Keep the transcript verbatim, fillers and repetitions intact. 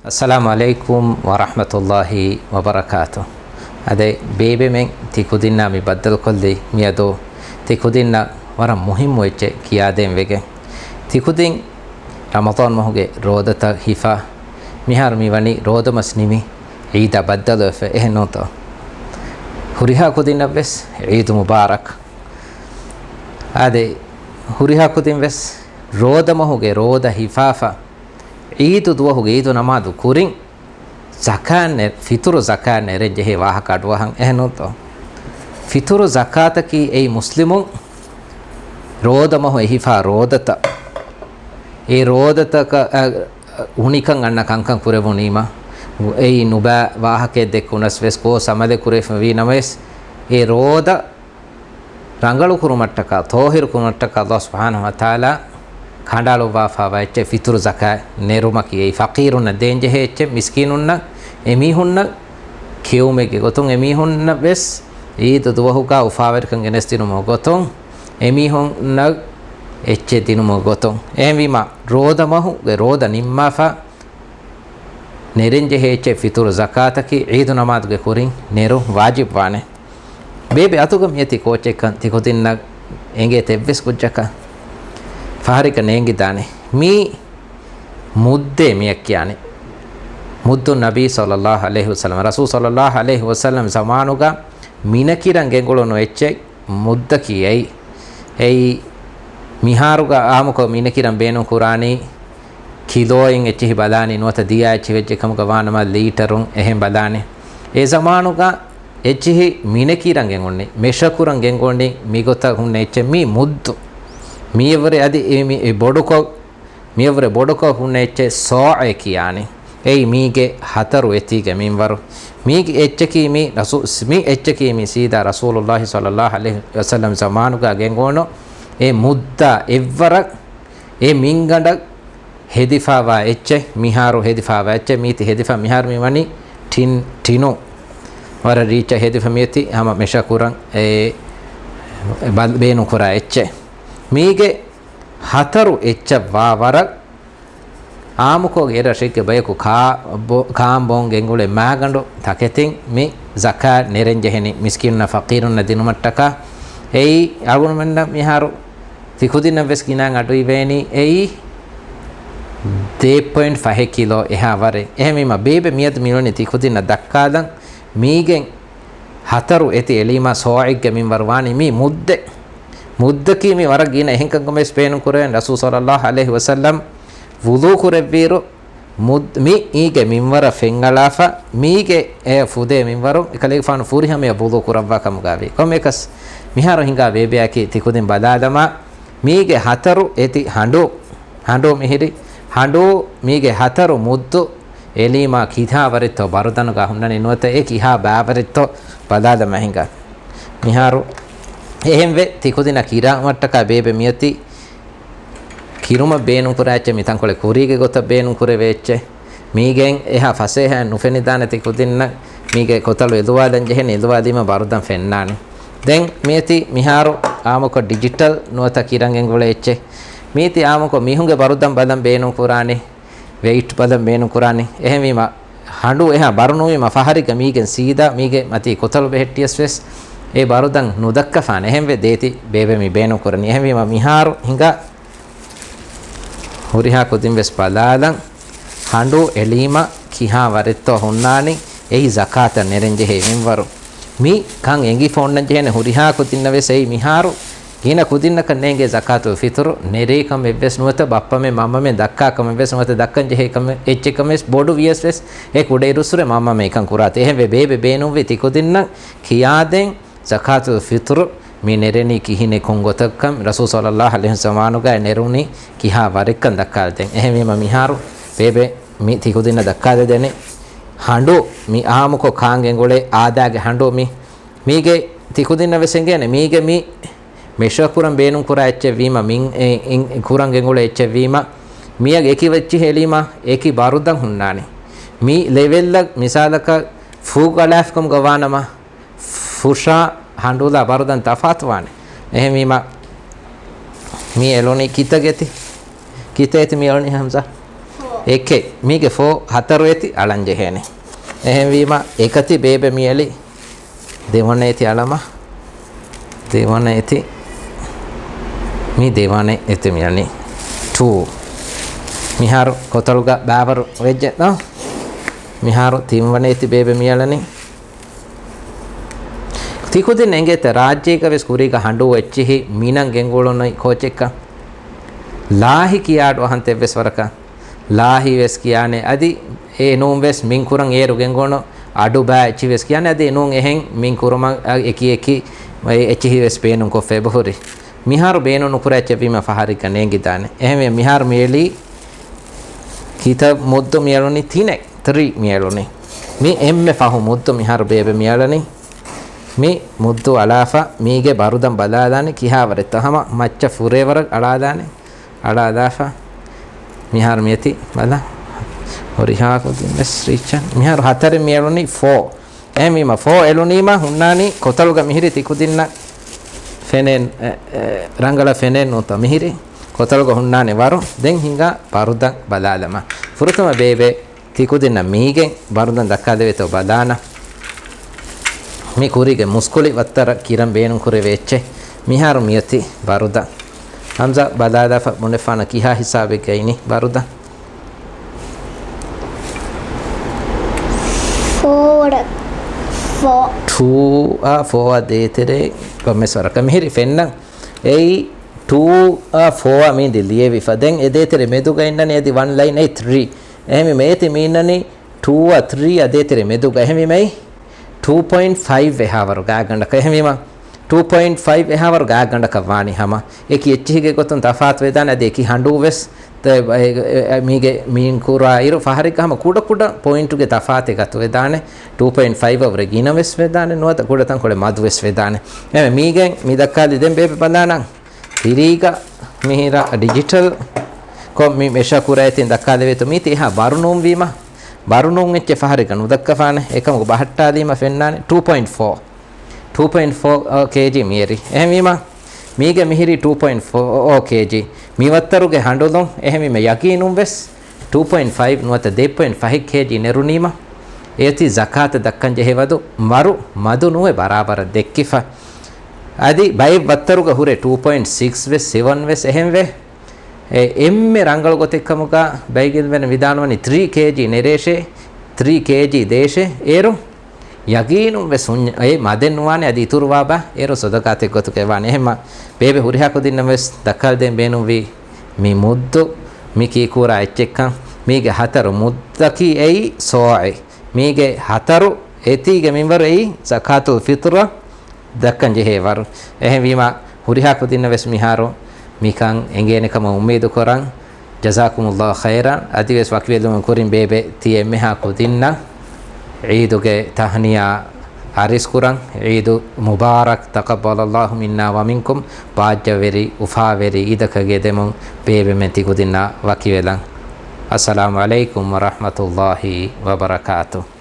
އައްސަލާމު ޢަލައިކުމް ވަރަޙްމަތުﷲި ވަބަރަކާތު. އާދެ، ބޭބެމެން ތި ކުދިންނާ މި ބައްދަލުކޮށްލީ މިއަދު ތި ކުދިންނަށް ވަރަށް މުހިއްމު އެއްޗެއް ކިޔާދޭން ވެގެން. ތި ކުދިން ރަމަޟާން މަހުގެ ރޯދަތައް ހިފާ، މިހާރު މި ވަނީ ރޯދަމަސް ނިމި ޢީދާ ބައްދަލުވެފަ، އެހެން ނޫންތޯ؟ ހުރިހާ ކުދިންނަށްވެސް ޢީދު މުބާރަކް. އާދެ، ހުރިހާ ކުދިން ވެސް ރޯދަމަހުގެ ރޯދަ ހިފާފަ، ޢީދު ދުވަހުގެ ޢީދު ނަމާދު ކުރިން ޒަކާތް ނެ-، ފިތުރު ޒަކާތް ނެރެން ޖެހޭ ވާހަކަ އަޑުއަހަން، އެހެންނޫންތޯ؟ ފިތުރު ޒަކާތަކީ އެއީ މުސްލިމުން ރޯދަމަހު އެހިފާ ރޯދަތައް، އެ ރޯދަތަކަށް، އަ، އުނިކަން އަންނަ ކަންކަން ކުރެވުނީމަ، އެއީ ނުބައި ވާހަކައެއް ދެއްކުނަސް ވެސް ގޯސް ޢަމަލެއް ކުރެވިފަ ވީ ނަމަވެސް، އެ ރޯދަ ރަނގަޅު ކުރުމަށްޓަކާ، ޠާހިރު ކުރުމަށްޓަކާ ﷲ ސުބްޙާނަހޫ ވަތަޢާލާ ކަނޑައަޅުއްވާފައިވާ އެއްޗެއް ފިތުރު ޒަކާތް ނެރުމަކީ. އެއީ ފަޤީރުންނަށް ދޭންޖެހޭ އެއްޗެއް، މިސްކީނުންނަށް، އެމީހުންނަށް ކެއުމެއްގެ ގޮތުން، އެމީހުންނަށް ވެސް ޢީދު ދުވަހުގަ އުފާވެރިކަން ގެނެސްދިނުމުގެ ގޮތުން، އެމީހުންނަށް އެއްޗެއް ދިނުމުގެ ގޮތުން. އެހެންވީމަ، ރޯދަ މަހުގެ ރޯދަ ނިންމާފަ، ނެރެންޖެހޭ އެއްޗެއް ފިތުރު ޒަކާތަކީ ޢީދު ނަމާދުގެ ކުރިން ނެރުން ވާޖިބުވާނެ. ބޭބެ އަތުގަ މިއޮތީ ކޯޗެއްކަން ތިކުދިންނަށް އެނގޭ ތެއްވެސް ކުއްޖަކަށް ފަހަރެއްގަ ނޭނގިދާނެ. މީ މުއްދޭ މިއަށް ކިޔާނެ. މުއްދު ނަބީ ޞައްލައްލާހު ޢަލައިހި ވަސައްލަމް، ރަސޫލު ޞައްލައްލާހު ޢަލައިހި ވަސައްލަމް ޒަމާނުގަ މިނަކިރަން ގެންގުޅުނު އެއްޗެއް މުއްދަކީ އެއީ. އެއީ މިހާރުގަ އާއްމުކޮށް މިނަކިރަން ބޭނުން ކުރާނީ ކިލޯއިން އެއްޗިހި ބަލާނީ ނުވަތަ ދިޔަ އެއްޗިހި ވެއްޖެ ކަމުގަ ވާނަމަ ލީޓަރުން އެހެން ބަލާނީ. އެ ޒަމާނުގަ އެއްޗިހި މިނަކިރަން ގެންގުޅުނީ، މެޝަ ކުރަން ގެންގުޅުނީ މިގޮތަށް ހުންނަ އެއްޗެއް މީ މުއްދު. މިއަށްވުރެ އަދި އެ މި އެ ބޮޑުކޮށް، މިއަށްވުރެ ބޮޑުކޮށް ހުންނަ އެއްޗެއް ޞާޢޭ ކިޔާނީ. އެއީ މީގެ ހަތަރު އެތީގެ މިންވަރު. މީގެ އެއްޗަކީ މި ރަސޫ-، މި އެއްޗަކީ މި ސީދާ ރަސޫލުﷲި ޞައްލައްލާހު ޢަލައިހި ވަސައްލަމް ޒަމާނުގަ ގެންގުޅުނު އެ މުއްދާ އެއްވަރަށް އެ މިންގަނޑަށް ހެދިފައިވާ އެއްޗެއް، މިހާރު ހެދިފައިވާ އެއްޗެއް، މީތި ހެދިފަ މިހާރު މި ވަނީ ޓިން، ޓިނު. ވަރަށް ރީއްޗަށް ހެދިފަ މިއޮތީ ހަމަ މެޝަ ކުރަން އެ ބަ-، ބޭނުން ކުރާ އެއްޗެއް. މީގެ ހަތަރު އެއްޗަށް ވާ ވަރަށް އާއްމުކޮށް އެ ރަށެއްގެ ބަޔަކު ކާ-، ބޯ-، ކާން ބޯން ގެންގުޅޭ މާގަނޑު ތަކެތިން މި ޒަކާތް ނެރެން ޖެހެނީ މިސްކީނުންނަށް ފަޤީރުންނަށް ދިނުމަށްޓަކާ. އެއީ އަޅުގަނޑުމެންނަށް މިހާރު ތިކުދިންނަށް ވެސް ގިނައިން އަޑުއިވޭނީ އެއީ ދޭއް ޕޮއިންޓް ފަހެއް ކިލޯ އެހާ ވަރެއް. އެހެންވީމަ ބޭބެ މިއަދު މި އުޅެނީ ތިކުދިންނަށް ދައްކާލަން. މީގެން ހަތަރު އެތި އެޅީމާ ސޯޢެއްގެ މިންވަރު ވާނީ މީ މުއްދެއް. މުއްދަކީ މީ ވަރަށް ގިނަ އެހެންކަންކަމެސް ބޭނުން ކުރެވެން ރަސޫލު ޞައްލައްލާހު ޢަލައިހި ވަސައްލަމް ވުޟޫ ކުރެއްވިއިރު މުއްދ-، މި އީގެ މިންވަރަށް ފެންއަޅާފަ، މީގެ އެ ފުދޭ މިންވަރު އެކަލޭގެފާނު ފުރިހަމަޔަށް ވުޟޫ ކުރައްވާ ކަމުގައިވި. ކޮންމެއަކަސް މިހާރު ހިނގާ ބޭބެއަކީ ތިކުދިން ބަލާލަމާ، މީގެ ހަތަރު އެތި ހަނޑޫ، ހަނޑޫ މިހިރި، ހަނޑޫ މީގެ ހަތަރު މުއްދު އެޅީމާ ކިހާވަރެއްތޯ ބަރުދަނުގަ ހުންނަނީ ނުވަތަ އެ ކިހާ ބާވަރެއްތޯ ބަލާލަމާ ހިނގާ. މިހާރު އެހެންވެ ތިކުދިންނަށް ކިރާމަށްޓަކާ ބޭބެ މިއޮތީ ކިރުމަށް ބޭނުންކުރާ އެއްޗެއް މިތަންކޮޅެއް ކުރީގެ ގޮތަށް ބޭނުންކުރެވޭ އެއްޗެއް. މީގެން އެހާ ފަސޭހައެއް ނުފެނިދާނެ ތިކުދިންނަށް. މީގެ ކޮތަޅު އެލުވާލަން ޖެހެނީ، އެލުވާލީމަ ބަރުދަން ފެންނާނެ. ދެން މިއޮތީ މިހާރު އާއްމުކޮށް ޑިޖިޓަލް ނުވަތަ ކިރަން ގެންގުޅޭ އެއްޗެއް. މީތި އާއްމުކޮށް މީހުންގެ ބަރުދަން ބަލަން ބޭނުންކުރާނީ. ވެއިޓް ބަލަން ބޭނުންކުރާނީ. އެހެންވީމަ، ހަނޑޫ އެހާ ބަރު ނުވީމަ، ފަހަރެއްގަ މީގެން ސީދާ މީގެ މަތީ ކޮތަޅު ބެހެއްޓިޔަސް ވެސް އެ ބަރުދަން ނުދައްކަފާނެ. އެހެންވެ ދޭތި ބޭބެ މި ބޭނުންކުރަނީ. އެހެންވީމަ، މިހާރު ހިނގާ ހުރިހާ ކުދިން ވެސް ބަލާލަން، ހަނޑޫ އެޅީމަ ކިހާ ވަރެއްތޯ ހުންނާނީ، އެއީ ޒަކާތަށް ނެރެން ޖެހޭ މިންވަރު. މި ކަން އެނގިފަ އޮންނަން ޖެހޭނެ ހުރިހާ ކުދިންނަށް ވެސް. އެއީ މިހާރު ގިނަ ކުދިންނަކަށް ނޭނގޭ ޒަކާތުލް ފިތުރު ނެރޭ ކަމެއް ވެސް ނުވަތަ، ބައްޕަމެން މަންމަމެން ދައްކާ ކަމެއް ވެސް ނުވަތަ، ދައްކަން ޖެހޭ ކަމެއް އެއްޗެއް ކަމެއް ވެސް ބޮޑު ވިޔަސް ވެސް އެ ކުޑައިރުއްސުރެ މަންމަމެން އެކަން ކުރާތި. އެހެންވެ ބޭބެ ބޭނުންވީ ތިކުދިންނަށް ކިޔާދޭން ޒަކާތުލް ފިތުރު މި ނެރެނީ ކިހިނެއް ކޮން ގޮތަކަށް ރަސޫލު ޞައްލައްލާހު ޢަލައިހި ވަސައްލަމް ޒަމާނުގައި ނެރުނީ ކިހާ ވަރެއްކަން ދައްކާލަދޭން. އެހެންވީމަ މިހާރު ބޭބެ މި ތިކުދިންނަށް ދައްކާލަދޭނެ ހަނޑޫ މި އާއްމުކޮށް ކާން ގެންގުޅޭ އާދައިގެ ހަނޑޫ މި. މީގެ ތިކުދިންނަށް ވެސް އެނގޭނެ. މީގެ މި މެޝަރ ކުރަން ބޭނުން ކުރާ އެއްޗެއް ވީމަ، މިން، އެ، އިން، ކުރަން ގެންގުޅޭ އެއްޗެއް ވީމަ، މިއަށް އެކި އެއްޗިހި އެޅީމަ، އެކި ބަރުދަން ހުންނާނެ. މި ލެވެލްއަށް މިސާލަކަށް ފޫ ގަޅާފިކަމުގަ ވާނަމަ، ފުށާ ހަނޑޫލާ ބަރުދަން ތަފާތުވާނެ. އެހެންވީމަ، މި އެޅުނީ ކިތައް އެތި؟ ކިތައް އެތި މި އެޅުނީ ހަމްޒާ؟ އެކެއް. މީގެ ފޯ ހަތަރު އޭތި އަޅަން ޖެހޭނެ. އެހެންވީމަ، އެކަތި ބޭބެ މިއެޅި ދެވަނަ އޭތި އަޅަމާ. ދެވަނަ އޭތި. މި ދެވަނަ އޭތި މިއަނީ ޓޫ. މިހާރު ކޮތަޅުގަ ބާވަރު ވެއްޖެ ނޯ؟ މިހާރު ތިންވަނަ އޭތި ބޭބެ މިއަޅަނީ. ތިކުދިން އެނގޭތަ ރާއްޖޭގަ ވެސް ކުރީގަ ހަނޑޫ އެއްޗިހި މިނަން ގެންގުޅުނު ކޯޗެއްކަ؟ ލާހި ކިޔާ އަޑު އަހަންތަ އެއްވެސް ވަރަކަށް؟ ލާހި ވެސް ކިޔާނެ. އަދި އެ ނޫން ވެސް މިން ކުރަން އޭރު ގެންގުޅުނު އަޑު ބާ އެއްޗިހި ވެސް ކިޔާނެ. އަދި އެ ނޫން އެހެން މިން ކުރުމަށް އެކި އެކި އެއްޗިހި ވެސް ބޭނުން ކޮށްފަ އެބަހުރި. މިހާރު ބޭނުން ނުކުރާ އެއްޗެއް ވީމަ ފަހަރެއްގަ ނޭނގިދާނެ. އެހެންވެ މިހާރު މިއެޅީ ކިތައް މުއްދު މިއެޅުނީ؟ ތިނެއް، ތްރީ މިއެޅުނީ. މި އެންމެ ފަހު މުއްދު މިހާރު ބޭބެ މިއަޅަނީ. މި މުއްދު އަޅާފަ މީގެ ބަރުދަން ބަލާލާނެ ކިހާވަރެއްތޯ. ހަމަ މައްޗަށް ފުރޭވަރަށް އަޅާލާނެ. އަޅާލާފަ މިހާރު މިއޮތީ ބަލަ. ހުރިހާ ކުދިން ވެސް ރީއްޗަށް. މިހާރު ހަތަރެއް މިއެޅުނީ ފޯ. އެހެންވީމަ ފޯ އެޅުނީމަ ހުންނާނީ ކޮތަޅުގަ މިހިރި ތިކުދިންނަށް ފެނޭން، އެ، އެ، ރަނގަޅަށް ފެނޭން ނޫންތޯ މިހިރި ކޮތަޅުގަ ހުންނާނެ ވަރު. ދެން ހިނގާ ބަރުދަން ބަލާލަމާ. ފުރަތަމަ ބޭބެ ތިކުދިންނަށް މީގެން ބަރުދަން ދައްކާލެވޭތޯ ބަލާނަ. މި ކުރީގެ މުސްކުޅި ވައްތަރަށް ކިރަން ބޭނުންކުރެވޭ އެއްޗެއް. މިހާރު މިއޮތީ ބަރުދަން. ހަމްޒާ ބަލާލާފަ ބުނެފާނަ ކިހާ ހިސާބެއްގަ އިނީ ބަރުދަން. ފޯ. ޓޫއާ ފޯއާ ދޭތެރޭ ކޮންމެސް ވަރަކަށް މިހިރި ފެންނަން. އެއީ ޓޫއާ ފޯއާ މީން ލިޔެވިފަ. ދެން އެ ދޭތެރެ މެދުގަ އިންނަނީ އަދި ވަން ލައިން އެ ތްރީ. އެހެންވީމަ އޭތި މީންނަނީ ޓޫއާ ތްރީއާ ދޭތެރެ މެދުގަ. އެހެންވީމަ އެއީ ޓޫ ޕޮއިންޓް ފައިވް އެހާވަރު ގާތްގަނޑަކަށް. އެހެންވީމަ ޓޫ ޕޮއިންޓް ފައިވް އެހާވަރު ގާތްގަނޑަކަށް ވާނީ ހަމަ. އެކި އެއްޗިހިގެ ގޮތުން ތަފާތު ވެދާނެ. އަދި އެކި ހަނޑޫ ވެސް ތ-، އެ، އެ، އެ، މީގެ މީން ކުރާ އިރު ފަހަރެއްގަ ހަމަ ކުޑަ ކުޑަ ޕޮއިންޓުގެ ތަފާތެއް ގަތު ވެދާނެ. ޓޫ ޕޮއިންޓް ފައިވް އަށްވުރެ ގިނަ ވެސް ވެދާނެ. ނުވަތަ ކުޑަ ތަންކޮޅެއް މަދު ވެސް ވެދާނެ. އެ، މީގެން މި ދައްކާލި ދެން ބޭބެ ބަލާނަން. ތިރީގަ މިހިރަ ޑިޖިޓަލް ކޮށް މި މެޝަ ކުރައިތިން ދައްކާލެވޭތޯ. މީތި އެހާ ބަރު ނޫންވީމަ، ބަރު ނޫން އެއްޗެއް ފަހަރެއްގަ ނުދައްކަފާނެ. އެކަމަކު ބަހައްޓާލީމަ ފެންނާނެ ޓޫ ޕޮއިންޓް ފޯ. ޓޫ ޕޮއިންޓް ފޯ ކޭޖީ މިއެރި. އެހެންވީމަ، މީގެ މިހިރީ ޓޫ ޕޮއިންޓް ފޯ ކޭޖީ. މި ވައްތަރުގެ ހަނޑުލުން އެހެންވީމަ ޔަގީނުން ވެސް ޓޫ ޕޮއިންޓް ފައިވް ނުވަތަ ދެ ޕޮއިންޓް ފަހެއް ކޭޖީ ނެރުނީމަ، އޭތި ޒަކާތަށް ދައްކަން ޖެހޭ ވަރު މަދު ނުވެ ބަރާބަރަށް ދެއްކިފަ. އަދި ބައެއް ވައްތަރުގަ ހުރެ ޓޫ ޕޮއިންޓް ސިކްސް ވެސް، ސެވަން ވެސް އެހެންވެ. އެ އެންމެ ރަނގަޅު ގޮތެއްކަމުގަ ބައިގެންވެން ވިދާޅުވަނީ ތްރީ ކޭޖީ ނެރޭށޭ، ތްރީ ކޭޖީ ދޭށޭ. އޭރު ޔަގީނުން ވެސް ހުން-، އެ މަދެއް ނުވާނެ. އަދި އިތުރުވާ ބާ އޭރު ސަދަޤާތެއް ގޮތުގަ ވާނެ. އެހެންމަ ބޭބެ ހުރިހާ ކުދިންނަށް ވެސް ދައްކާލަދޭން ބޭނުންވީ މި މުއްދު، މި ކީކޫރާ އެއްޗެއްކަން. މީގެ ހަތަރު މުއްދަކީ އެއީ ސޯއެއް. މީގެ ހަތަރު އޭތީގެ މިންވަރު އެއީ ޒަކާތުލް ފިޠްރަށް ދައްކަން ޖެހޭ ވަރު. އެހެންވީމަ، ހުރިހާ ކުދިންނަށް ވެސް މިހާރު މިކަން އެނގޭނެ ކަމަށް އުއްމީދު ކުރަން. ޖަޒާކުމުﷲ ޚައިރާން. އަދިވެސް ވަކިވެލުމުން ކުރިން ބޭބެ ތި އެންމެހާ ކުދިންނަށް ޢީދުގެ ތަހްނިޔާ އަރިސް ކުރަން. ޢީދު މުބާރަކް. ތަޤައްބަލަﷲ މިންނާ ވަމިންކުމް. ބާއްޖަވެރި އުފާވެރި ޢީދަކަށް އެދެމުން ބޭބެމެން ތި ކުދިންނާ ވަކިވެލަން. އައްސަލާމު ޢަލައިކުމް ވަރަޙްމަތުﷲ ވަބަރަކާތުހު.